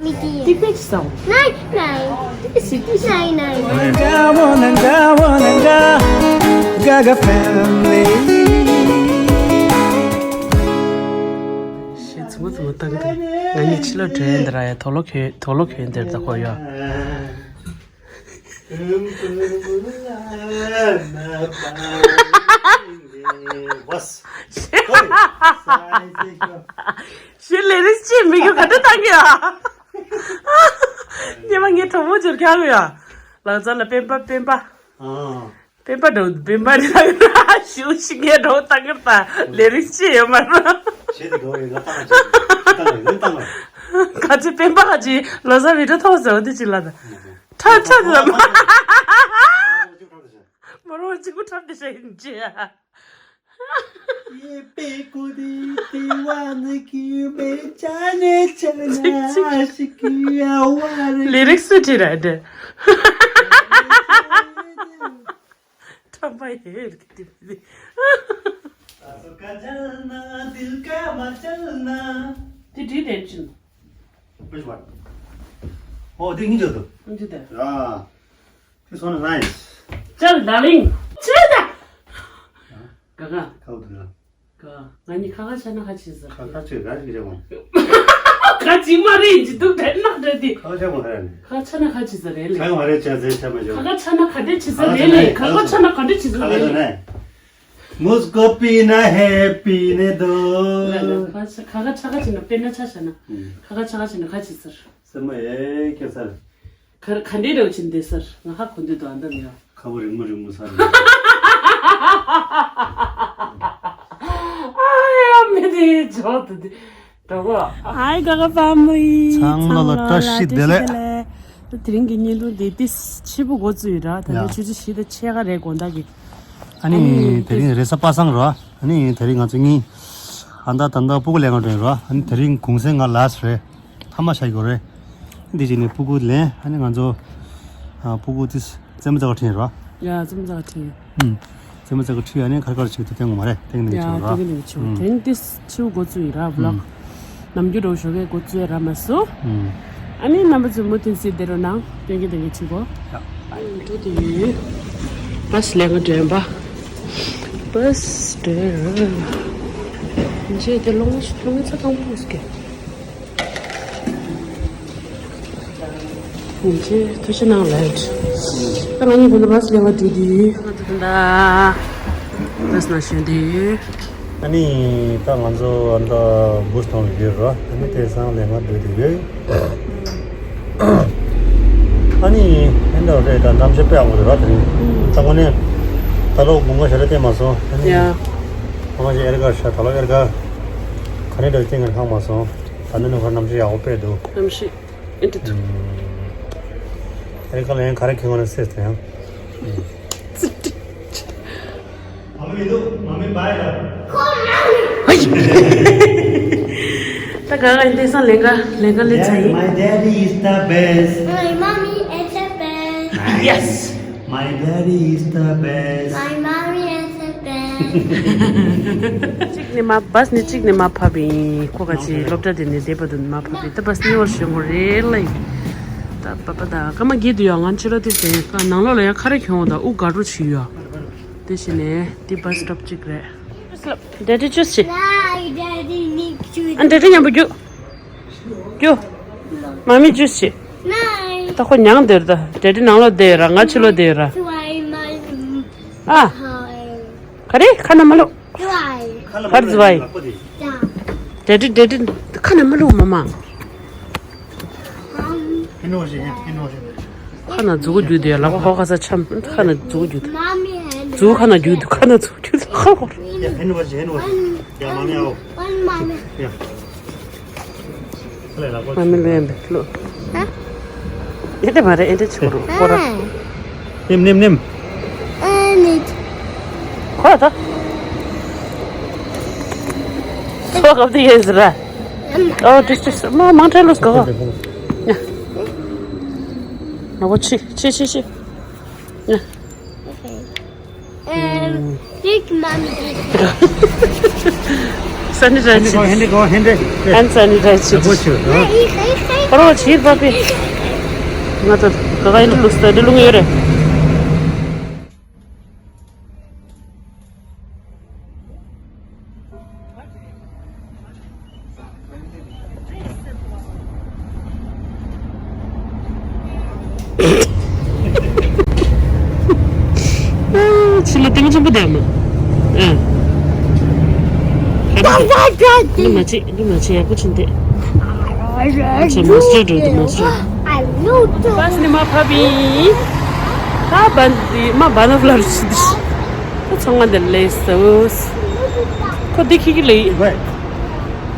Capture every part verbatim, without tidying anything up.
མི་དེ། ཏིག་པེ་ཅི་སོང་། Night night. ཏིག་སི་ཏིག་སི། Night night. Gaga family. ཤེས་ཚོ་ཚོ་ཏང་ཏང་། ང་གཉིས་ཕྱི་ལོགས་འགྲོ་ཡན་འདི་ར་ཡ། དོ་ལོ་ཁྱོད་དོ་ལོ་ཁྱོད་འདིར་ད་ཁོ་ཡོད། ཞེས་ལས་རིགས་ཅིག་མི་རྒྱུ་ག་འདྲ་བཏང་གི་ཨ། སྙེ་མ་ངའི་གྲོགས་མོ་ཅིག་ཁྱག་ཡ། ལག་རྩལ་ལ་སྤེན་པ་སྤེན་པ། སྤེན་པ་འགྲོ་སྤེན་པ་འདི་ལ་ཞུ་ཞིག་ངའི་གྲོགས་བཏང་གི་ད། ལས་རིགས་ཅིག་ཡོད་མ་རེད། ཞེས་དེ་འགྲོ་ཡི་ང་བཏང་ཅིག་བཏང་ལ་ཡིན་བཏང་ལ། ག་ཚོད་སྤེན་པ་ག་ཅིག་ལོ་ས་བི་ཏྲ་ཐོག་ཟེར་བ་འདི་ཅིག་ལ་ད། ཁྲག་ཁྲག་ལ་མ། མ་རུང་བ་གཅིག་པུ་ཁྲབ་དེ་ཤ་ཡིན་ཅི་ཡ། ཡེ་པེ་ཀུ་དི་དི་ཝ་ནི་ཀི་བེ་ཅ་ནེ་ཅ་ན་ཤི་ཀི་ཡ་ཝ་རེ། ལི་རིག་སུ་ཅི་ར་དེ། ཁྲམ་པ་ཡེ་རིག་དི་དི། དེ་འདྲི་དེ་ཅི། Which one? Oh, དེ་ངི་འཇོག་ཏུ། འདི་དེ། ར། This one is nice. ཅལ་ཌར་ལིང་། ཅི་ད། ག་ག་ཁའུ་དུ་ལ། ག་ང་གཉིས་ཁ་ཁ་ཆ་ན་ཁ་ཆི་ཟེར། ཁ་ཁ་ཆི་ར་ཞིག་རེད་མོ། ཁ་ཆི་མ་རེད་ཅི་འདུག་དྲན་ནག་དྲན་དེ། ཁ་ཁ་ཆ་མ་རེད་ནི། ཁ་ཆ་ན་ཁ་ཆི་ཟེར་རེད་ལེ། ཁ་ཁ་མ་རེད་ཆ་ཟེར་ཆ་མ་ཁ་ཞོག་ཁ་ཆ་ན་ག་འདྲས་ཆི་ཟེར་རེད་ལེ། ཁ་ཁ་ཆ་ན་ག་འདྲས་ཆི་ཟེར་རེད་ལེ། Musko pina happy ne do. ཁ་ཁ་ཆ་ཁ་ཆ་ན་དཔེར་ན་ཆ་བཞག་ན། ཁ་ཁ་ཆ་ཁ་ཆ་ན་ཁ་ཆི་ཟེར། སེམས་མ་ཡེ་ཁྱེད་ཚར། ག་ག་འདྲའི་རེ་བ་ཆེན་འདི་ཟེར། ང་ཧ་གོ་འདོད་དོ་ཨ་འདམ་ཡོད། ཁ་བོ་རིང་མོ་རིང་མོ་ཟེར། ཨ་ཡ་མི་དེ་ཇོ་དུ་དེ་འགྲོ་གོ། ཧའི་ག་ག་ཕ་མི་ཡི་ཚང་མ་ལ་བཀྲ་ཤིས་བདེ་ལེགས། དེ་རིང་གི་བརྙན་ཐུང་དེ་ཏིས་ཕྱི་པོ་འགོ་བཙུགས་ཡོད་ར། ད་ལྟ་ཆུ་ཚོད་བཞི་དང་ཕྱེད་ཀ་རེད་དགོང་དག་གི། ཨ་ནི་དེ་རིང་རེས་གཟའ་པ་སངས་ར། ཨ་ནི་དེ་རིང་ང་ཚོ་གཉིས་ཨ་ད་ད་ད་སྤུ་གུ་ལེན་ག་འགྲོ་ཡིན་ར། ཨ་ནི་དེ་རིང་གུང་སེང་ང་ལ་སི་རེད། ཐ་མ་ཆགས་ཀྱི་རེད། འདི་བྱས་ནས་སྤུ་གུ་ལེན། ཨ་ནི་ང་ཚོ་ཨ་སྤུ་གུ་དེ་རྩེད་མོ་རྩེ་བ་ཁྲིད་རོགས། ཡ་རྩེད་མོ་རྩེ་བ་ཁྲིད། ཨུམ། རྩེད་མོ་རྩེ་བ་ཁྲིད། ཨ་ནི་ཁར་ཁར་ཆེད་དུ་བསྟན་དགོས་མ་རེད། བསྟན་གྱི་ཡ་ཆེད་རོགས། བསྟན་གྱི་ཆེད། ཨུམ། དེ་རིང་དེ་ཕྱི་འགོ་བཙུགས་ཡིན་ར་བློག་ཨུམ། ནམ་རྒྱུན་འདྲ་བོ་ཞོགས་ཀས་འགོ་བཙུགས་ཡ་ར་མ་སོ། ཨུམ། ཨ་ནི་རྣམ་པ་ཚོས་མུ་མཐུད་གཟིགས་བསྡད་རོགས་གནང་། སྟོན་གྱི་སྟོན་གྱི་ཆུ་གོ། ཡ། ཨ་ནི་འགྲོ་དེ་ཡོད། བྷ་སི་ལེན་ག་འགྲོ་ཡིན་པ། བྷ་སི་འགྲོ་ཡ་ར། འཇེ་དེ་ལོང་ལོང་ཚ་གང་པོ་སྐད། ཡིན་ཆེ་ཐུགས་རྗེ་གནང་ལགས། ད་ང་གཉིས་ད་ལྟ་བྷ་སི་ལེན་ག་འགྲོ་དུས། ང་ཚོ་ད་ལྟ་བྷ་སི་ནང་ཞོན་དུས། ཨ་ནི་ད་ང་ཚོ་ཨ་ད་བྷ་སི་ཐོང་ཡོད་རོ། ཨ་ནི་དེང་སང་ལེན་ག་འགྲོ་དུས་ཡོད། ཨ་ནི་ཨེ་འདྲ་རེད། ད་གནམ་གཤིས་དཔེ་ཡག་པོ་རེད་ར། དེ་རིང་ད་ཁོ་ནས་ད་ལོ་དགུན་ཁ་ཞེ་དྲག་བསྟན་མ་སོང་། ཨ་ནི་ཡ། ཁོ་མ་ཞིག་ཨེར་ཀར་ཤ་ད་ལོ་ཨེར་ཀར་ག་ནས་འདྲ་བསྟན་ག་ཧང་མ་སོང་། ད་ནི་ནུ་ཁ་གནམ་གཤིས་ཡག་པོ་དཔེ་འདུག་གནམ་གཤིས། ཨེ་འདྲ་འདུག་ཨེ་ཁ་ལ་ཡང་ག་རེ་ཁེངས་པ་ན་སེ་ཐོན་ཡང་། ཙི་ཏི། མ་མི་འདུག་མ་མི་བའི་ལ། ད་ག་ག་ཡིན་དེང་སང་ལེན་ག་ལེན་ག་ལེན་ཚ་ཡིན། My daddy is the best. My mommy is the best. Yes. My daddy is the best. My mommy is the best. གཅིག་ནས་མ་བྷ་སི་ནས་གཅིག་ནས་མ་ཕབ་ཡིན། ཁོ་ག་ཅིག་སློབ་གྲྭ་དེ་ནས་བསྡད་པ་དུ་མ་ཕབ་ཡིན། ད་བྷ་སི་གཉིས་པར་ཞོན་དགོས་རེད་ལ་ཡིན། ད་པ་པ་ད་སྐར་མ་བརྒྱད་དུ་ཡང་ང་ཕྱི་རོལ་དེ་ཟེར་ཀ་ནང་ལོགས་ལ་ཡང་ཁ་རེ་གྱོང་ད་དབུགས་དགའ་སྤྲོ་བྱེད་ཡོད། དེ་བཞིན་ནས་དེ་བྷ་སི་སི་ཊོབ་གཅིག་རེད། ཌེ་ཌི་ཇུས་བྱེད། ཌེ་ཌི་མཉམ་པོ་རྒྱུག་རྒྱུག་མ་མི་ཇུས་བྱེད། ད་ཁོ་མྱངས་བསྡད་ར། ད་ཌེ་ཌི་ནང་ལོགས་བསྡད་ར། ང་ཕྱི་ལོགས་བསྡད་ར། ཨ། ག་རེ་ཁ་ན་མ་ལོ། གར་ཛི་བའི། ཌེ་ཌི་ཌེ་ཌི་ཁ་ན་མ་ལོ་མ་མ། ཁ་ན་མཛུ་གུ་རྒྱུག་དེ་ལག་པ་ཧོ་ཁ་ས་ཆམ་ཁ་ན་མཛུ་གུ་རྒྱུག་མཛུ་གུ་ཁ་ན་རྒྱུག་དེ་ཁ་ན་མཛུ་གུ་རྒྱུག་དེ་ཧ་ཧོ། མ་མི་ལོས་ཡིན་པས་ལོ། ཨེ་འདྲ་མ་རེད། ཨེ་འདྲ་ཆུ་རུ་ཁོ་ར། ནེམ་ནེམ་ནེམ། ཨ་ནི། ཁོ་ར་ད། ཚོ་གབ་དེ་ཡིན་ཟེར་ར། ཨོ་ཏིས་ཏིས་མ་མང་ཁྲལ་ལོས་གོ། ན་བོ་ཆི་ཆི་ཆི་ཆི། ཨ། Big mommy did. Sanitize. Hand go, hand go, hand. And sanitize. Double shoot, huh? Hey, hey, hey, པ་རོ་ཕྱིར་པ་པི། ང་ཚོ་ག་ག་ཡིན་ལུགས་སྟ་འདི་ལུང་ཡོད་རེད། ཕྱི་ལ་ཏིང་ཆེན་པོ་བསྡད་མ། ཨ། ཧ་ན་ཧ། འདི་མ་བྱེད། འདི་མ་བྱེད། ཡག་པོ་བྱེད་འདི། ཨ་ཆེ་མ་སྤྲོད་འགྲོ། འདི་མ་སྤྲོད། པཱས་ནི་མ་ཕབ་ཡིན། ད་བན་དི་མ་བན་ན་ལར་ཞིག་འདི། ད་ཚང་མ་འདི་ལས་སོ། ཁོ་འདི་ཁྱི་ཁྱི་ལས།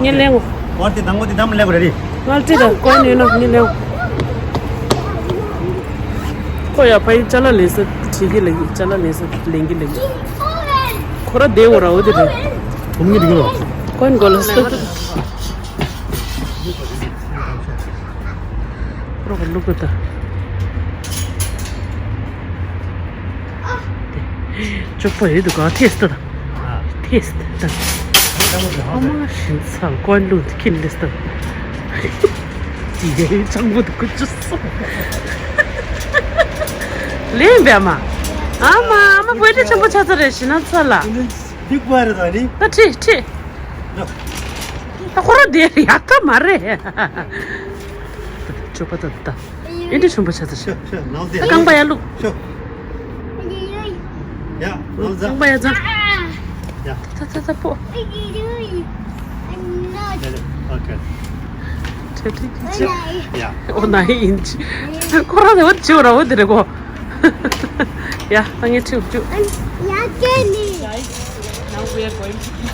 ངས་ལེན་འོ། ང་ལྟོས་དང་ཁོ་འདི་དམ་ལེན་དགོས་རེད། ང་ལྟོས་དང་ཁོ་ནས་ན་ངས་ལེན་འོ། ཁོ་ཡ་ཕ་ཡི་ཅ་ལག་ལས་ས་བྲིས་ཀྱི་ལ་ཡི་ཅ་ལག་ལས་ས་ལེན་གྱི་ལ་ཡི། ཁོ་ར་བདེ་འོ་ར་འོ་དེ་རེད། ཁོ་ནས་འགྲིག་གི་རོ། ཁོ་ནས་གོ་ལ་ས། རོགས་ལུག་གི་ད། ཅོག་པ་ཡོད་དུ་ག་ཐེས་ཏ་ད། ཐེས་ཏ། ཨ་མ་ཤིན་ཚང་ཀོན་ལུག་ཁྱིན་ལེས་ཏ། ཡེ་ཅང་པོ་དུ་ཀུ་ཅུ་སོ། ལེན་བས་མ། ཨ་མ་ཨ་མ་བོད་དེ་ཆེན་པོ་ཆགས་ཚར་རེད་ཤི་ན་ཚ་ལ། འདི་ཀ་བ་རེད་ད་ནི། ད་ཁྲི་ཁྲི། ད་ཁོ་ར་དེ་ཡག་ག་མ་རེད། ཅོག་པ་ད་ད། ཨེ་འདྲ་ཆུང་པོ་ཆགས་ཚར་ཤག་ཤོ་ཤོ་ནང་དེ། ད་རྐང་པ་ཡར་བླུགས། ཤོ། ཡ་ནང་ཟ། རྐང་པ་ཡར་འཛིན། ཡ། ད་ད་ད་པོ། ཡ་ཡ་ཨོ་ཁེ། ཁྲེ་ཁྲེ་ཁྲེ་ཁྲེ། ཡ། ཨོ་ན་ཡིན་ཅི། ཁོ་རང་ཚོ་འོ་ཅི་འོ་ར་འོ་དེ་རེད་གོ། ཡ་ད་ངས་ཁྲིད་བཅུག་ཡ་ཀེ་ནི། Now we are going to eat.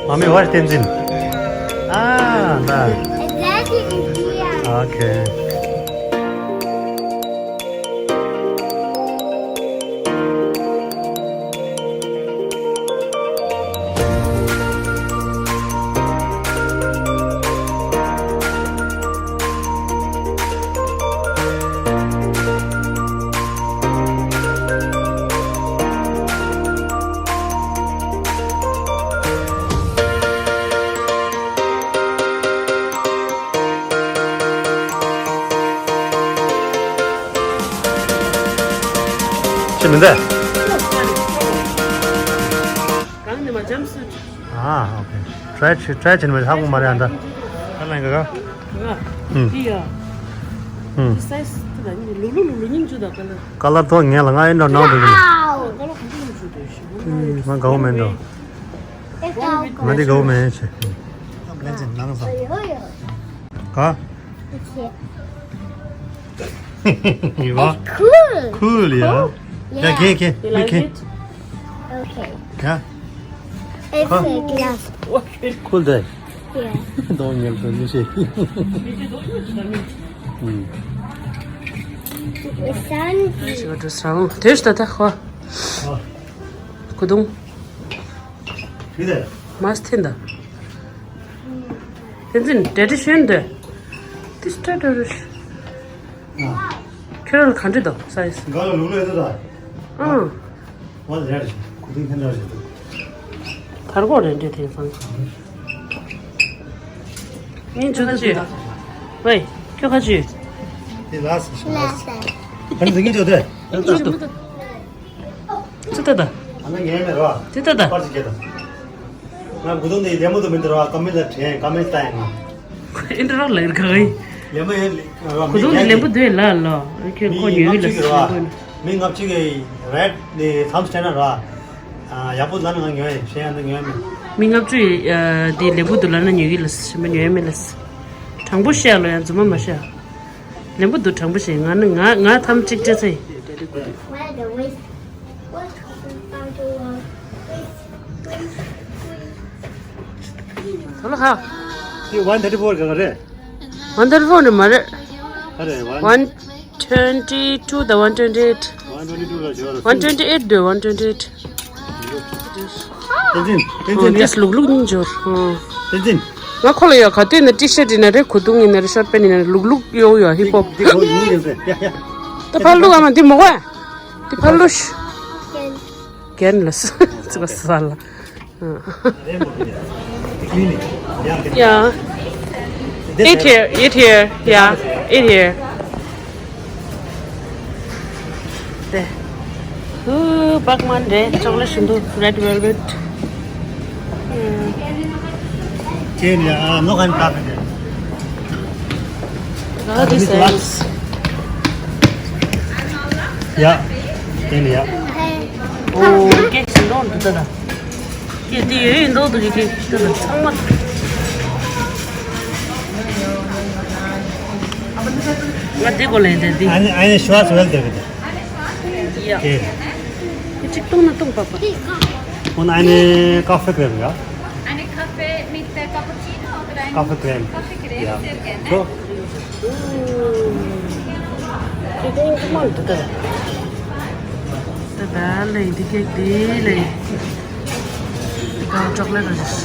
Mommy, where's Tenzin? Ah, no. Daddy is here. Okay. ཅི་མི་འདུག་གང་ནས་མ་འཇམ་སུ། ཨ། ཨོ་ཁེ། ཊི་རའི་བྱེད། ཊི་རའི་བྱེད་ནས་མ་ཧ་གོ་མ་རེད་ཨ་ད། ཨ་ལན་ག་ག་ང་། ཨུམ། འདི་ཡ། ཨུམ། འདི་སའི་ཛི་དེ་ལ་ནི་ལུ་ལུ་ལུ་ལུ་སྙིང་རྗེ་དང་ཀ་ལར། ཀ་ལར་ཐོག་ངས་ལ་ང་ཨེ་འདྲ་ནང་དུ་ཡིན། ཀ་ལར་གང་དུ་སྙིང་རྗེ་དེ་ཞིག་ང་དགའ་བོ་མེད་འགྲོ། ང་འདི་དགའ་བོ་མེད་ཆེ། ལན་ཅན་ནང་ས། ག It's cool. Cool, yeah. Yeah. Yeah, okay, okay. You like okay. It? Okay. Yeah. It's a glass. Cool day. Yeah. Don't yell for me, say. Mm. The sun. དེ་ལྟ་ད་ཧོ། ཁུ་དུང་། མ་སྟེན་ད། དེ་འཛིན་བྲེ་བྲེ་ཤོན་དེ། ཏིས་ཏྲ་ཏྲ་རུ་ཤ། ཁྱོད་རང་ག་འདྲ་འདུག་སའི་ཛི། ག་ལ་ལུག་ལ་ཡོད་ད། ཨང་། ཝ་རེད་ཤི། ཁུ་ཏིང་ཁན་ར་ཤི། ཐར་གོ་རེད་འདྲེ་དེང་སང་། ངས་འཇུ་ད་ཅི། ཝེ། ཁྱོད་ཁ་ཅི། དེ་ལ་སི་ཤི་ལ་སི། ཨ་ནི་དེ་ངས་འཇུ་དེ། ཨ་ནི་ད་ལྟ། ཅི་ལྟ་ད། ཨ་ན་ཉལ་མེད་རོ། ཅི་ལྟ་ད། པར་ཅི་སྐད་ད། ང་གུ་དོང་དེ་ལེ་མོ་དུ་མི་འདུག་རོ། ཀ་མེ་ལ་དྲན་ཀ་མེ་ལྟ་ཡང་ང་། ཨེ་འདྲ་རོགས་ལེར་ག་ཡིན། ལེ་མོ་ཡོད་ལེ་རོ། གུ་དོང་དེ་ལེ་མོ་དུ་ལ་ལོ། ཁྱོད་ཁོ་ཉོ་གི་ལ་སི་རོ། མི་ལྔ་བཅུ་གི་རེད་དེ་ཐམ་སྟེ་ན་རོ། ཡག་པོ་ལ་ན་ང་ཉོ་ཡིན་ཤེས་ཡང་ན་ཉོ་ཡ་མེད། མི་ལྔ་བཅུ་ཡི་དེ་ལེ་མོ་དུ་ལ་ན་ཉོ་གི་ལ་སི་མི་ཉོ་ཡ་མེད་ལ་སི། དྲང་པོ་བཤད་ལོ་ཡང་རྫུན་མ་མ་བཤད། ལེན་པོ་འདུག་དྲང་པོ་བཤད། ང་ནི་ང་ང་ཐམ་གཅིག་སྤྲད་ཚེ། ད་ལོ་ཧ། དེ་ཝན་ཐར་ཊི་ཕོར་ག་ག་རེད། ཝན་ཐར་ཊི་ཕོར་ནི་མ་རེད། ག་རེད་ཝན། ཝན་ཊུ་ཝེན་ཊི་ཊུ་དང་ཝན་ཊུ་ཝེན་ཊི་ཨེཊ། ཝན་ཊུ་ཝེན་ཊི་ཊུ་ལ་འབྱོར། ཝན་ཊུ་ཝེན་ཊི་ཨེཊ་འདུག་ཝན་ཊུ་ཝེན་ཊི་ཨེཊ། ཏན་ཏན་ཏན་ཏན། ལུག་ལུག་གཉིས་འབྱོར། ཏན་ཏན། ང་ཁོ་ལ་ཡ་ག་དུས་ན་ཊི་ཤར་ཊི་ཡིན་ན་རེད། གོས་ཐུང་ཡིན་ན་རེད། ཤོར་ཊི་པེན་ཊི་ཡིན་ན་རེད། ལུག་ལུག་ཡོད་ཡོད། ཧིབ་ཧོབ། འདི་གོ་ཡིན་ཡིན་ཟེར། ཡ་ཡ། ད་ཕར་ལུག་ཨ་མ་འདི་མོ་གོ་ཡ། འདི་ཕར་ལུག་ཤི། རྒན་ལ་སི་ཙི་པ་ས་ལ། Yeah. Eat here, eat here. Yeah, eat here. དེ། ཧུ། པག་མན་རེད། ཅོག་ལེ་ཊི་བཞིན་དུ། Red velvet. ཁྱེད་ཡ་ནོ་གན་ཀ་ཕེ་དེ། Oh, this is. Yeah. ཁྱེད་ཡ། Oh, ཀེག་ཞིག་འདུག་འདུག་ད། ཀེག་དེ་ཡོད་ཡོད་འདུག་འདུག་ཀེག་ཀེག་ད་ཚང་མ། ང་དེ་གོ་ལེན་དེ་དེ། Eine, eine Schwarzwälder bitte. Ja. Okay. Jetzt schickt doch eine Tumba. Und eine Kaffeecreme, ja? Eine Kaffee mit äh, Cappuccino oder ein Kaffeecreme. Kaffeecreme, ja. Sehr gerne. So. ད་ལྟ་ལས་འདི་ཀེག་དེ་ལས་འདི་ག་ཅོག་ལེ་ཊི་རེད། ཤ་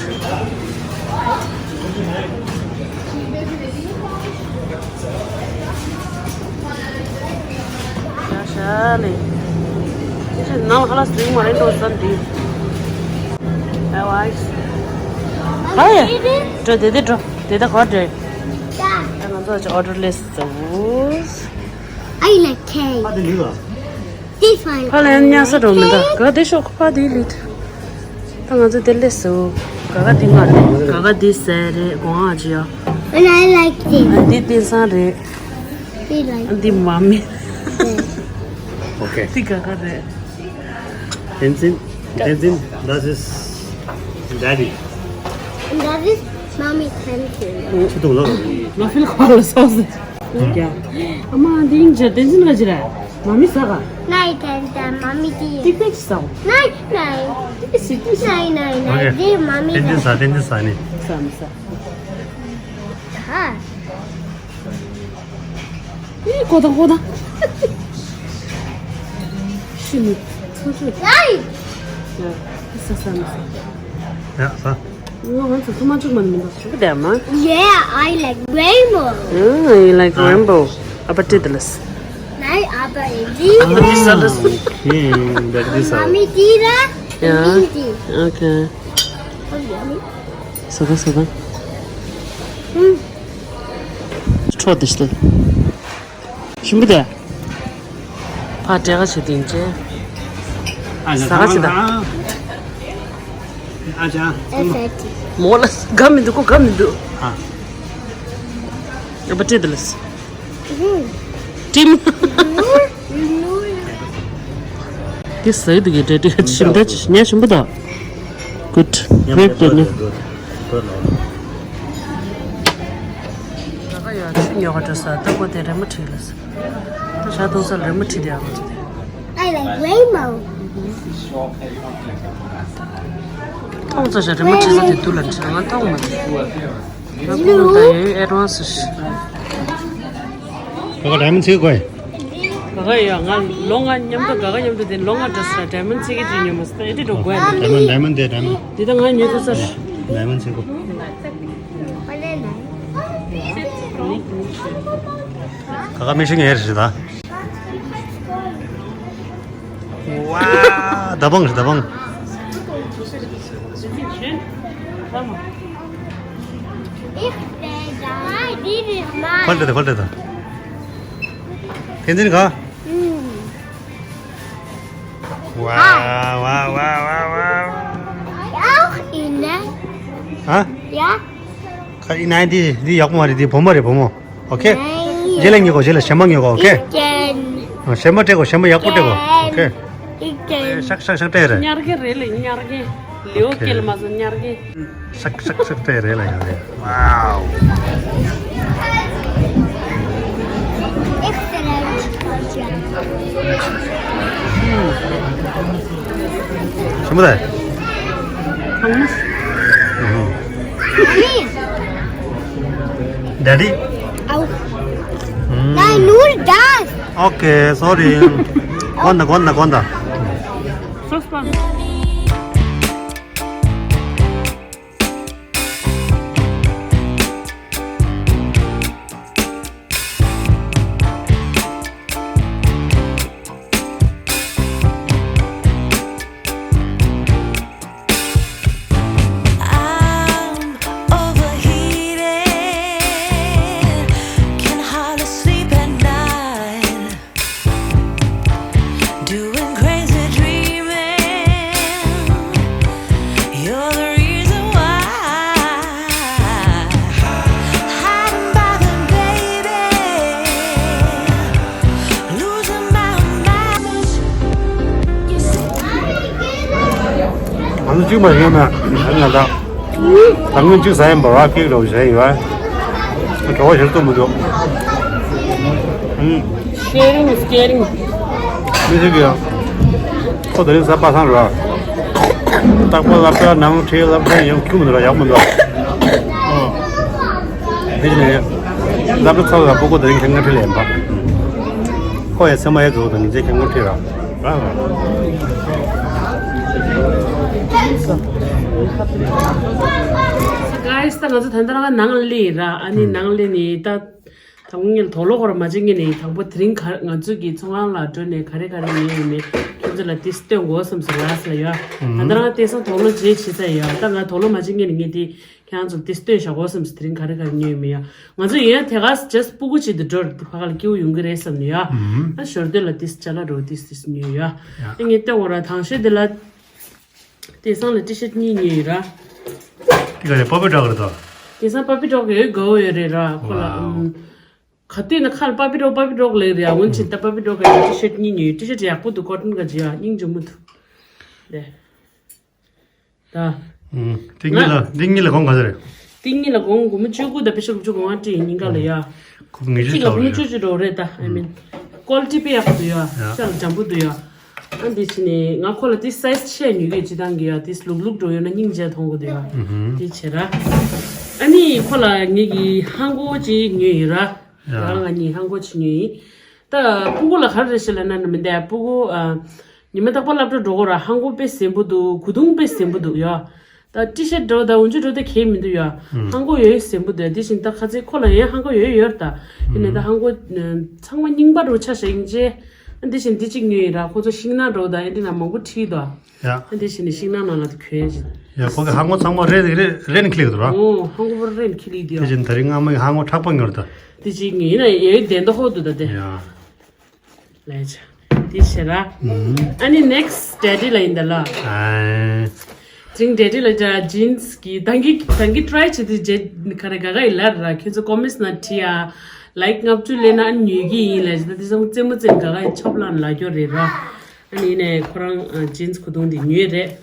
ཤ་ལས་ཁྱེད་ནང་ཧ་ལ་སིང་མ་རེད་འགྲོ་ས་འདི། ཨ་ཝའི་ཧ་ཡ་འགྲོ་དེ་དེ་འགྲོ་དེ་ད་ག་འགྲོ། ད་ང་ཚོ་ཅིག་order list ཟ་བོ། I like cake. This one. ཕ་ལན་ཉ་ས་འགྲོ་མི་འདའ་ག་དེ་ཤོག་ཕ་དེ་ལིད། ད་ང་ཚོ་དེ་ལས་སུ། ག་ག་དེ་ང་རེད། ག་ག་དེ་ཟས་རེད། གོང་ཨ་ཅི་ཡ། And I like this. ཨ་དེ་དེང་སང་རེད། They like. ཨ་དེ་མ་མི། Okay. དེ་ག་ག་རེད། Tenzin, Tenzin, das ist Daddy. And that is Mommy Tenzin. ཁྱི་དུང་ལོ། ང་ཕིལ་ཁོ་ལ་སོ་སི། ཡ། ཨ་མ་དེ་ཡིན་ཅི་དེ་ཚིན་ལ་ཅི་ར། མ་མི་ཟ་ག་ནའི་དེ་དེ་མ་མི་དེ། ཏིག་ཏིག་ཟ། ནའི་ནའི། ཏིག་སི་ཏིག་སི། ནའི་ནའི་ནའི། དེ་མ་མི་དེ། དེ་ཟ་དེ་དེ་ཟ་ནི། ཟ་མི་ཟ། ཧ། ཨེ་གོ་དང་གོ་དང་། ཤི་ནི། ཚོ་ཚོ། ནའི། ཡ། ཟ་ཟ་མི་ཟ། ཡ་ཟ། ང་ང་ཚོ་ཐུ་མ་ཅུག་མ་ནི་མི་འདུག་ཞུ་གི་དེ་མ། Yeah, I like rainbow. Oh, you like rainbow. ཨ་པ་ཏི་དི་ལས། ནའི་ཨ་པ་ཨེ་ཇི། ཨ་པ་ཏི་ས་ལས། Okay, that is all. མ་མི་ཏི་ར། Yeah. མི་ཏི། Okay. Oh, yummy. ཟ་ག་ཟ་ག་ཧུམ། ཁྲོ་དི་ཤི། ཞིམ་པོ་དེ། ཕ་བྲེ་ག་ཆེ་དེ་ཅེ། ཨ་ཅག་ཟ་ག་ཆེ་ད། ཨ་ཅག་མོ་ལ་དགའ་མི་འདུག་གོ་དགའ་མི་འདུག་ཨ། ཨ་པ་ཏི་དི་ལས། ཀྲིམ། དེ་ཟ་གི་འདུག་གི་འདྲ་འདྲ་ཞིམ་ད་ཅི་ཉ་ཞིམ་པོ་ད། Good. Grape དེ་ནི། ད་ག་ཡ་ཆུ་ཉོ་ག་འགྲོ་ས་ད་གོ་དེ་རེ་མ་ཁྲིད་ལ་ས། ད་ཞག་ཐོང་ས་རེ་མ་ཁྲིད་དེ་ཨ་གོ་ཚོ་དེ། I like rainbow. ཐོང་ས་ཞག་རེ་མ་ཁྲིད་ས་དེ་དུ་ལ་ཁྲིད་ང་ཐོང་མ་ཁྲིད། ང་ཀུན་ད་ཡོད་ཨེ་ཌ་ཝན་སི་ཞིག་ག་ག་ཌའི་མོན་ཌི་ཚིག་གོ་ཡ། ག་ག་ཡ་ང་ལོ་ལྔ་མཉམ་དུ་ག་ག་མཉམ་དུ་དེ་ལོ་ལྔ་འགྲོ་ས་ཌའི་མོན་ཌི་ཚིག་གི་ཅིག་ཉོ་མ་སི་ཨེ་ཌི་ཌོ་གོ་ཡ། ཌའི་མོན་ཌའི་མོན་ཌའི་མོན་ཌའི་མོན་ཌའི་ཌའི་མོན་ཌའི་མོན་ཌའི་མོན་ཌའི་ཌའི་མོན་ཌའི་མོན་ཌའི་མོན་ཌའི་མོན་ཌའི་མོན་ཌའི་མོན་ཌའི་མོན་ཌའི། ག་ག་མི་ཤིང་ཡེར་ཞིག་ད། ཝ། ད་བང་ཞིག་ད་བང་། ཁོལ་ཏེ་ད་ཁོལ་ཏེ་ད། ཕན་ཚུན་ག་ཝ་ཝ་ཝ་ཝ་ཝ། Auch Ihnen. ཧ། Ja. ཁ་ཨི་ནའི་འདི་འདི་ཡག་པོ་མ་རེད། འདི་བུ་མོ་རེད་བུ་མོ། Okay. རྗེས་ལ་ཉོ་གོ་རྗེས་ལ་གཞན་མ་ཉོ་གོ། Okay. གཞན་མ་སྤྲད་གོ་གཞན་མ་ཡག་པོ་སྤྲད་གོ། Okay. ཤག་ཤག་ཤག་སྤྲད་རེད། ཉར་གི་རེད་ལེ་ཉར་གི་ལེའོ་སྐྱེལ་མ་སོང་ཉར་གི་ཤག་ཤག་ཤག་སྤྲད་རེད་ལ་ཡོད་རེད། Wow. ཞིམ་པོ་རེད། Daddy. Au. Nein, nur das. Okay, sorry. Konda, konda, konda. Sauce pan. གཅིག་མ་ཡིན་ན་ང་ད་ད་ངན་གཅིག་ཟ་ཡིན་པ་བ་སྐྱིད་རོགས་བྱས་ཡོད། གྲོགས་ཞིག་ཏུ་མི་འདུག Sharing is caring. མི་ཞིག་གིས་ཁོ་དེ་རིང་གཟའ་པ་སངས་རེད། རྟག་པར་སློབ་གྲྭ་ནང་ཁྲིད་སློབ་གྲྭ་ཡང་ཁྱུག་མི་འདུག་ར་ཡག་མི་འདུག་དེ་ནས་སློབ་གྲྭ་ཚོགས་ལ་སྤུ་གུ་དེ་རིང་ཁྱེད་ང་ཁྲིད་ལེན་པ། ཁོ་ཡ་ཚེ་མ་ཡ་གཙོ་བོ་དང་ཉིན་མཚན་ཁྱེད་ང་ཁྲིད་ར། ར་ལ། Guys, ད་ང་ཚོ་ད་ལྟ་རང་ནང་སླེབས་ར། ཨ་ནི་ནང་སླེབས་ནས་ད་དང་པོ་ངས་དོགས་སློང་ཁོ་ར་མ་བྱེད་ངས་ནས་དང་པོ་དེ་རིང་ག་ང་ཚོ་གི་ཚོང་ཁང་ལ་འགྲོ་ནས་ག་རེ་ག་རེ་ཉོས་ཡོད་མེད་ཁྱོད་ཚོ་ལ་ཏིས་སྟོན་དགོས་བསམ་སོང་ལ་སི་ལ་ཡོད། ད་ལྟ་རང་ཏེ་སང་དོགས་སློང་བྱེད་བྱེད་ས་ཡོད། ད་ང་དོགས་སློང་མ་བྱེད་ངས་ནས་ངས་དེ་ཁྱེད་རང་ཚོ་ཏིས་སྟོན་བཞག་དགོས་བསམ་སོང་། དེ་རིང་ག་རེ་ག་རེ་ཉོས་ཡོད་མེད་ཡ། ང་ཚོ་ཡིན་ཡང་དེ་ག་ཇས་སྤུ་གུ་ཅིག་ཏུ་འགྲོ་ར་ཕ་ག་ལ་སྐྱིད་པོ་ཡོང་གི་རེད་བསམ་ནས་ཡ། ཨ་ཞོར་དེ་ལ་ཏིས་ཅ་ལག་འགྲོ་ཏིས་ཏིས་ཉོས་ཡ། ཨ་ངས་ལྟ་བོ་ར་དང་ཤོས་དེ་ལ། དེང་སང་ལ་ཊི་ཤར་ཊི་གཉིས་ཉོས་ཡོད་ར། དེ་ག་རེ་པ་པི་ཌོག་རེད་དོ། དེང་སང་པ་པི་ཌོག་ཡོད་དགའ་བོ་ཡོད་རེད་ར་ཁོ་ལ། ཝའོ། ཨམ། ག་དུས་ན་ཁ་ལ་པ་པི་ཌོག་པ་པི་ཌོག་ལབ་རེད་ཡ། འོན་ཅིག་ད་པ་པི་ཌོག་གི་ཊི་ཤར་ཊི་གཉིས་ཉོས་ཡོད། ཊི་ཤར་ཊི་ཡག་པོ་འདུག་ཀོ་ཊོན་ག་ཅིག་ཡ་སྙིང་རྗེ་མོ་འདུག་དེ། ད། ཨུམ། ཏིང་ངེ་ལ་ཏིང་ངེ་ལ་གོང་ག་ཚོད་རེད། ཏིང་ངེ་ལ་གོང་སྒོར་མོ་བཅུ་དགུ་དང་པེ་ཤ་དགུ་བཅུ་གོང་ཨ་ཏི་ཡིན་ག་ལ་ཡ། ཁོ་ངེས་ཅིག་ཅིག་ལ་ལ་སྒོར་མོ་ཡ། བཅུ་བཅུ་འགྲོ་རེད་ད། ཨ་མིན། ཀོ་ལི་ཊི་དཔེ་ཡག་པོ་འདུག་ཡ། ཡ། ཤ་ལ་འཇམ་པོ་འདུག་ཡ། ཨ་འདི་ཕྱིན་ནས་ང་ཁོ་ལ་དེ་སའི་ཛི་ཆེ་ཉོ་གི་ཡོད་སྤྱི་བཏང་གི་ཡ། དེ་ལུག་ལུག་འགྲོ་ཡོད་ན་སྙིང་རྗེ་མཐོང་གི་འདུག་ཡ། ཨུ་ཧུམ། དེ་བྱེད་ར། ཨ་ནི་ཁོ་ལ་ངེད་ཀྱི་ཧང་གོ་ཅིག་ཉོས་ཡོད་ར། ཡ། ང་ང་གཉིས་ཧང་གོ་ཅིག་ཉོས་ཡིན། ད་སྤུ་གུ་ལ་ག་རེ་རེད་ཤེས་ལབ་ན་ནི་མི་འདའ་སྤུ་གུ་ཨ། ཉི་མ་རྟག་པར་སློབ་གྲྭ་འགྲོ་དགོས་ར། ཧང་གོ་དཔེ་ཟེན་པོ་འདུག་གོས་ཐུང་དཔེ་ཟེན་པོ་འདུག་ཡ། ད་ཊི་ཤར་ཊི་འདྲ་བོ་ད་འོན་ཆུ་འགྲོ་ད་གས་མི་འདུག་ཡ། ཧང་གོ་ཡོད་ཟེན་པོ་འདུག་དེ་བཞིན་ད་ཁ་ཚེ་ཁོ་ལ་ཡོད་ཧང་གོ་ཡོད་ཡོད་ད། ཡིན་ནའི་ད་ཧང་གོ་ཚང་མ་རྙིང་པ་འདྲ་བོ་ཆ་བཞག་ཡིན་ཅེ། དེ་བཞིན་འདི་གཅིག་ཉོས་ཡིན་ར། ཁོ་ཚོ་ཤིང་ནགས་འདྲ་བོ་ད་ཨེ་འདྲ་ན་མང་པོ་ཁྲིད་དོ། ཡ། དེ་བཞིན་ནི་ཤིང་ནགས་ནང་ལ་དུ་གྱོན་ཅིང་། ཡ་ཁོ་གི་ཧང་གོ་ཚང་མ་རེད་རེད་རེད་ནི་ཁྱེར་གི་འདུག་ར། ཨོ་ཧང་གོ་པོ་རེད་ནི་ཁྱེར་ལི་དུ་ཡ། དེ་བཞིན་ད་རིང་སྔ་མོ་གི་ཧང་གོ་མཁྲེགས་པོ་ཉོར་ད། དེ་གཅིག་ཉོས་ཡིན་ན་ཡའི་བདེན་མདོག་ཧོ་འདུག་ད་དེ། ཡ། ལས་བྱ། དེ་བྱེད་ར། ཨ་ནི་ནེག་སི་ཊི་ཌེ་ཌི་ལ་ཡིན་ད་ལ། ཨ། ཅིང་ཌེ་ཌི་ལ་ཇ་ཇིན་སི་གི་ད་གི་ད་གི་ཊི་རའི་བྱེད་དུས་ཇེ་ཁ་རེ་ག་ག་ཡི་ལར་ར། ཁྱོད་ཚོ་ཀོ་མེན་ཊི་ནང་བྲིས་ཡ། ལའིཀ་ལྔ་བཅུ་སླེབས་ན་ཨ་ནི་ཉོས་ཀྱི་ཡིན་ལས་བྱེད་ད་དེ་ཚང་རྩེད་མོ་རྩེད་ག་ག་ཡི་ཆོབ་ལང་ལ་སྐྱོ་རེད་ར། ཨ་ནི་ཡིན་ནའི་ཁོ་རང་ཇིན་སི་གོས་ཐུང་འདི་ཉོས་རེད།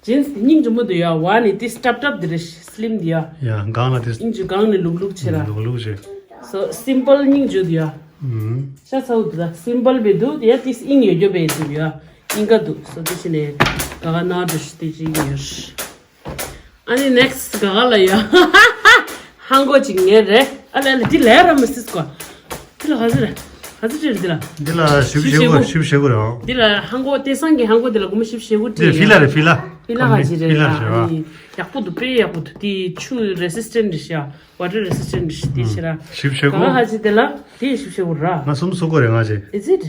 ཇིན་སི་འདི་སྙིང་རྗེ་མོ་འདུག་ཡ། བ་ནི་ཏི་སི་ཊབ་ཊབ་འདི་རེད་སི་ལིམ་འདི་ཡ། ཡ་གང་ལ་ཏི་སྙིང་རྗེ་གང་ནི་ལུག་ལུག་ཆེ་ར། ལུག་ལུག་ཆེ། སོ་སིམ་པལ་སྙིང་རྗེ་འདུག་ཡ། ཤ་ཚ་བོ་འདུག་ད་སིམ་པལ་བེ་འདུག་ཡ། ཏི་སི་ཨིང་ཡོད་རྒྱོ་བེ་འདུག་ཡ། ཨིང་ག་འདུག་སོ་ཏི་ཤི་ནས་ག་ག་ན་འདྲ་ཤི་ཏི་ཅི་ཡོད། ཨ་ནི་ནེག་སི་ག་ག་ལ་ཡ། ཧང་གོ་ཅིག་ངེས་རེད། ཨ་ལ་ལ་འདི་ལས་ར་མི་སྲིད་ཀོ། འདི་ལ་ག་ཚོད་རེད། ག་ཚོད་ཅིག་རེད་འདི་ལ། འདི་ལ་ཞིབ་ཞིབ་ཞེ་གོ་ཞིབ་ཞེ་གོ་རེད་ཨང་། འདི་ལ་ཧང་གོ་ཏེ་སང་གི་ཧང་གོ་འདི་ལ་སྒོར་མོ་ཞིབ་ཞེ་གོ་འདི་ཕི་ལ་རེད་ཕི་ལ། ཕི་ལ་ག་ཅི་རེད་ཕི་ལ་ར། རེད་ཨ་ནི་ཡག་པོ་འདུག་དཔེ་ཡག་པོ་འདུག་དེ་ཆུ་རེ་སི་སི་ཊེན་ཊི་རེད་ཤག་ཝ་ཊར་རེ་སི་སི་ཊེན་ཊི་རེད་ཤག་དེ་ཤི་ར། ཞིབ་ཞེ་ག་གོ་ག་ཧ་ཅི་དེ་ལ་དེ་ཞིབ་ཞེ་གོ་ར། ང་གསུམ་སུ་གོ་རེད་ང་ཅི། Is it?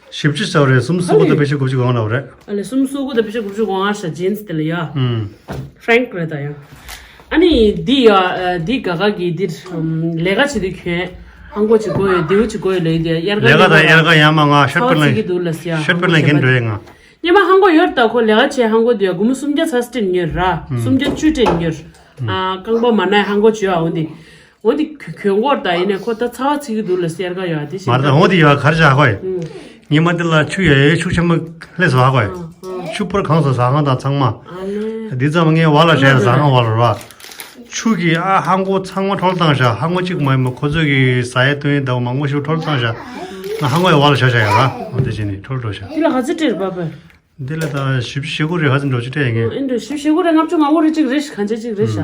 ཞིབ་ཅི་ཙམ་རེད། སུམ་སུ་གོ་ད་པེ་ཤི་དགུ་བཅུ་གོ་ལབ་རེད། ཨ་ལེ་སུམ་སུ་གོ་ད་པེ་ཤི་དགུ་བཅུ་གོ་ཨ་ཤ་ཇིན་སི་དེ་ལ་ཡ། ཧུམ། ཧྥ་རེང་ཀི་རེད་ད་ཡ། ཨ་ནི་འདི་ཡ་འདི་ག་ག་གི་འདིར་ལས་ཀ་བྱེད་དུས་ཁྱོད་ཧང་གོ་ཅིག་དགོས་ཡོད་དེའུ་ཅིག་དགོས་ཡོད་ལ་ཡི་དེ་དབྱར་ཁ་ལས་ཀ་དང་དབྱར་ཁ་ཡང་མ་ང་ཤར་པི་ལན་ཚིག་གི་འདུག་ལ་སི་ཡ། ཤར་པི་ལན་ཁན་འགྲོ་ཡ་ང་། སྙེ་མ་ཧང་གོ་ཡོད་ད་ཁོ་ལས་ཀ་བྱེད་ཧང་གོ་དུ་ཡ་སྒོར་མོ་སུམ་བརྒྱ་ཚ་སི་ཏྲེ་ཉོར་ར་སུམ་བརྒྱ་བཅུ་ཏྲེ་ཉོར། ཨ་རྐང་པ་མ་ན་ཧང་གོ་བྱོས་ཨ་འོ་འདི། འོ་འདི་གྱོན་གོར་ད་ཡིན་ནས་ཁོ་ད་ཚ་བ་ཚིག་གི་འདུག་ལ་སེར་ག་ཡོད་དེ་ཞིག་མར་ད་འོ་འདི་ཡོད་གར་བྱ་ཧོ་ཡ། ཉི་མ་འདི་ལ་ཆུ་ཡ་ཡའི་ཆུ་ཆེན་མོ་ལྷས་སུ་ཧ་གོ་ཡ། ཆུ་པུར་གངས་སུ་ཟ་ཁང་དང་ཚང་མ། འདི་ཙམ་ངའི་བ་ལ་བྱས་ཟ་ཁང་བ་ལ་ར། ཆུ་གི་ཨ་ཧང་གོ་ཚང་མ་འཕྲོལ་བཏང་ཤག་ཧང་གོ་གཅིག་མ་ཡིན་པ་ཁོ་ཚོས་གི་ཟ་ཡའི་སྟོན་ཡའི་ཟླ་བ་མང་པོ་ཞིག་འཕྲོལ་བཏང་ཤག་ང་ཧང་གོ་ཡ་བ་ལ་བྱ་བྱ་ཡ་ར་འོ་འདི་བྱས་ནས་འཕྲོལ་འགྲོ་ཤག་འདི་ལ་ག་ཚོད་སྤྲད་རེད་པ་པས། འདི་ལ་ད་ཞིབ་ཞེ་གོ་རེ་ཧ་ཙམ་འགྲོ་ཅི་སྤྲད་ཡ་ངས། ཨེ་འདྲ་ཞིབ་ཞེ་གོ་རེ་ལྔ་བཅུ་ང་གོ་རེ་གཅིག་རེ་ཤག་གང་ཅི་གཅིག་རེ་ཤག་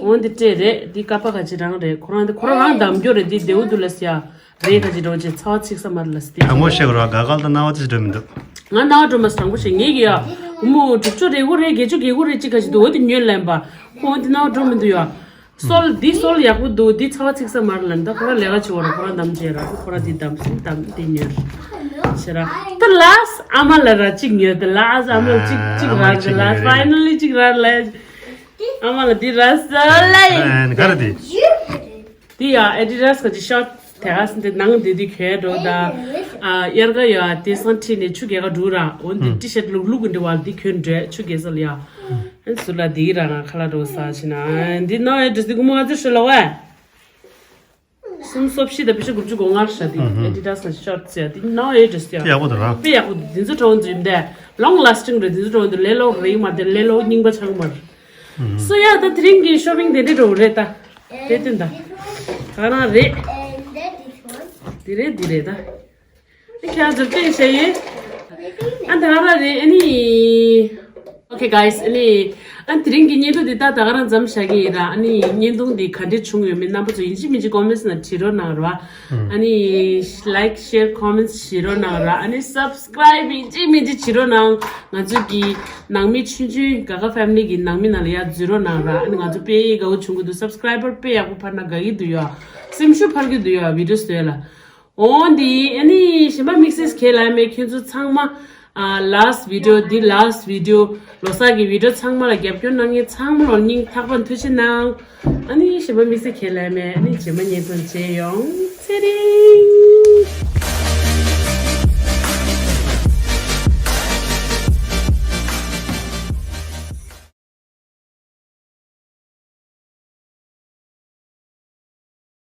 འོ་འདི་སྤྲད་རེད་འདི་ཀ་པ་ག་ཅི་རང་རེད་ཁོ་རང་འདི་ཁོ་རང་རང་འདམ་རྒྱོ་རེད་འདི་བདེའུ་འདུག་ལ་སི་ཡ། རེད་ག་ཅི་འགྲོ་ཅི་ཚ་བ་ཚིག་ས་མར་ལ་སི་དེ། དང་པོ་བཤད་གོ་ར་ག་གལ་ད་རྣ་བ་ཙི་འགྲོ་མི་འདུག་ང་རྣ་བ་འགྲོ་མ་སི་དྲང་པོ་བཤད་ངེད་ཀྱི་ཡ། བུ་མོ་དྲུག་ཅུ་རེ་གོ་རེ་བརྒྱད་ཅུ་གེ་གོ་རེ་གཅིག་ག་ཅི་འདུག་འོ་དེ་ཉོས་ལན་པ། ཁོ་འོ་དེ་རྣ་བ་འགྲོ་མི་འདུག་ཡ། སོལ་འདི་སོལ་ཡག་པོ་འདུག་འདི་ཚ་བ་ཚིག་ས་མར་ལན་ད་ཁོ་ར་ལས་ཀ་བྱེད་བར་ཁོ་ར་འདམ་བྱེད་ར་ཁོ་ར་འདི་འདམ་སུམ་འདམ་འདི་ཉོས། ཤེ་ར། ད་ལ་སི་ཨ་མ་ལ་ར་གཅིག་ཉོས་ད་ལ་སི་ཨ་མ་ལ་གཅིག་གཅིག་ར་ད་ལ་སི་ཕའི་ནལ་ལི་གཅིག་ར་ལ། ཨ་མ་ལ་འདི་ར་སོལ་ལ་ཡིན། ག་ར་འདི། འདི་ཡ་ཨེ་ཌི་ཌ་སི་ག་ཅི་ཤོར་ཊི་དེ་ག་སི་འདི་ནང་འདི་འདི་གྱོན་འགྲོ་ད། ཨ་དབྱར་ཁ་ཡ་དེ་སང་ཁྲིད་ནས་ཆུ་རྐྱལ་ཁ་འགྲོ་ར་འོ་འདི་ཊི་ཤར་ཊི་ལུག་ལུག་གི་འདི་བ་འདི་གྱོན་འགྲོ་ཆུ་རྐྱལ་ས་ལ་ཡ། ཨ་ཟུར་ལ་འདི་ར་ང་ཁ་ལག་འགྲོ་ས་ཕྱིན་ན་འདི་ནང་ཨེ་ཌི་ར་སི་འདི་ཀུ་མོ་ང་ཚོ་ཧྲི་ལོ་བ། སུམ་སོ་བཞི་དང་པེ་ཤ་དགུ་བཅུ་གོ་ལྔ་རེད་ཤག་དེ། ཨ་ཧུམ། Adidas ལ་ཤོར་ཊི་ཟེར་དེ་ནའོ་ཨེ་ཌི་རེ་སི་ཡ། དཔེ་ཡག་པོ་འདུག་ར། དཔེ་ཡག་པོ་འདུག་དེ་ཚོ་གྲོགས་འཛིན་དེ་long lasting རེད། དེ་ཚོ་གྲོགས་འདུག་ལེ་ལོ་རེད་མ་དེ་ལེ་ལོ་རྙིང་པ་ཆགས་མ་རེད། ཨ་ཧུམ། སོ་ཡ་ད་དེ་རིང་གི་ཤོ་པིང་དེ་འདྲ་འགྲོ་རེད་ད། དེ་སྟོན་ད། ག་རང་རེད། དེ་རེད་དེ་རེད་ད། དེ་ཁྱེད་ཚོར་སྟོན་བྱས་ཡིན། ཨ་ད་ག་རང་རེད་ཨ་ནི། Okay guys, ཨ་ནི། ཨ་དེ་རིང་གི་བརྙན་ཐུང་འདི་ད་ད་ག་རང་མཚམས་བཞག་གི་ཡིན་ར། ཨ་ནི་བརྙན་ཐུང་འདི་ག་འདྲ་བྱུང་ཡོད་མེད་རྣམ་པ་ཚོ་ཡིན་གཅིག་མིན་གཅིག་ཀོ་མེན་སི་ནང་བྲིས་རོགས་གནང་ར། ཨ་ནི་like, share, comments བྱེད་རོགས་གནང་ར། ཨ་ནི་subscribe ཡིན་གཅིག་མིན་གཅིག་བྱེད་རོགས་གནང་། ང་ཚོ་གི་ནང་མི་ཆུང་ཆུང་ག་ག་ཕེ་མི་ལི་གི་ནང་མི་ནང་ལ་ཡར་འཛུལ་རོགས་གནང་ར། ཨ་ནི་ང་ཚོ་དཔེ་དགའ་བོ་བྱུང་གི་འདུག་སབ་སི་ཀ་རའི་བར་དཔེ་ཡག་པོ་འཕར་ན་དགའ་གི་འདུག་ཡ། སེམས་ཤུགས་འཕར་གི་འདུག་ཡ་བི་ཌི་ཡོ་བཟོས་ལ། འོ་འདི་ཨ་ནི་གཞན་པ་དམིགས་བསལ་གང་ཡང་མེད། ཁྱོད་ཚོ་ཚང་མ་ཨ་last video འདི་last video ལོ་གསར་གྱི་བི་ཌི་ཡོ་ཚང་མ་ལ་རྒྱབ་སྐྱོར་གནང་མཁན་ཚང་མ་ལ་སྙིང་ཐག་པ་ནས་ཐུགས་རྗེ་གནང་། ཨ་ནི་གཞན་པ་དམིགས་བསལ་གང་ཡང་མེད། ཨ་ནི་རྗེས་མ་བརྙན་ཐུང་མཇལ་ཡོང་། ཚེ་རིང་།